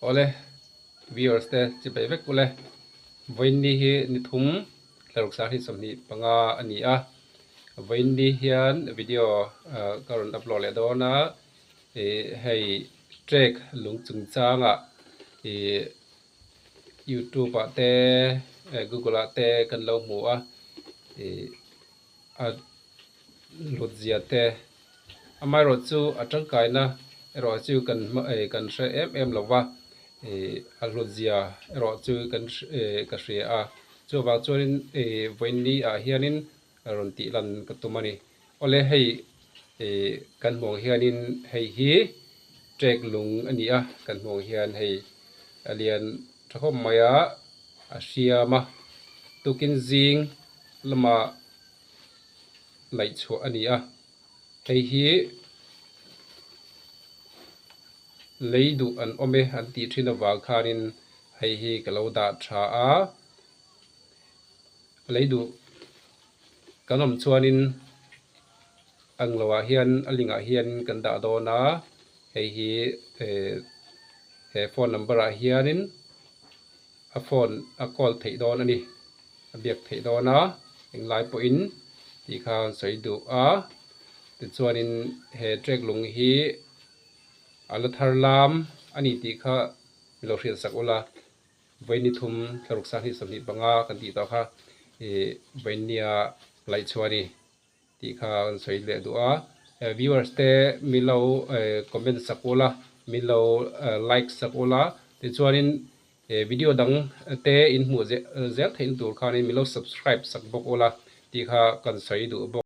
Awle viewers te chibai vek ule vawiin hi ni thum thlaruk sang hi 25 a ni a, vawiin ni hian video ka rawn upload leh dawn a, ih hei trek lung chungchangah ih youtube ah te google ah te kan lo hmu a ih a hlut zia te amaherawh chu a tangkaina erawh chu kan kan hre em em lo va ih a hlut zia erawh chu kan ka hria a chuvang chuanin ih vawiin ni ah hianin rawn tih lan ka tum a ni awle hei ih kan hmuh ang hianin hei hi trek lung a ni a kan hmuh ang hian hei a lian tha khawp mai a a hriam a tukin zing lamah laih chhuah a ni a hei hi lei duh an awm e an tih thin avang khanin hei hi ka lo dah tha a lei duh kan awm chuanin ang lo ah hian a link ah hian kan dah dawn a hei hi eh he phone number ah hianin a phone a call theih dawn a ni. A biak theih dawn a, englai pawhin tih kha an sawi duh a. Tichuanin he trek lung hi a la thar lam a ni tih kha mi lo hriat sak ula, vawi ni thum thlaruk sang hi 25 kan tih tawh kha ih vawi nia laih chhuah a ni tih kha an sawi leh duh a. Viewers te mi lo comment sak ula, mi lo like sak ula, tichuanin He video dang te in hmuh zel theihna tur khanin min lo subscribe sak bawk ula tih kha kan sawi duh bawk.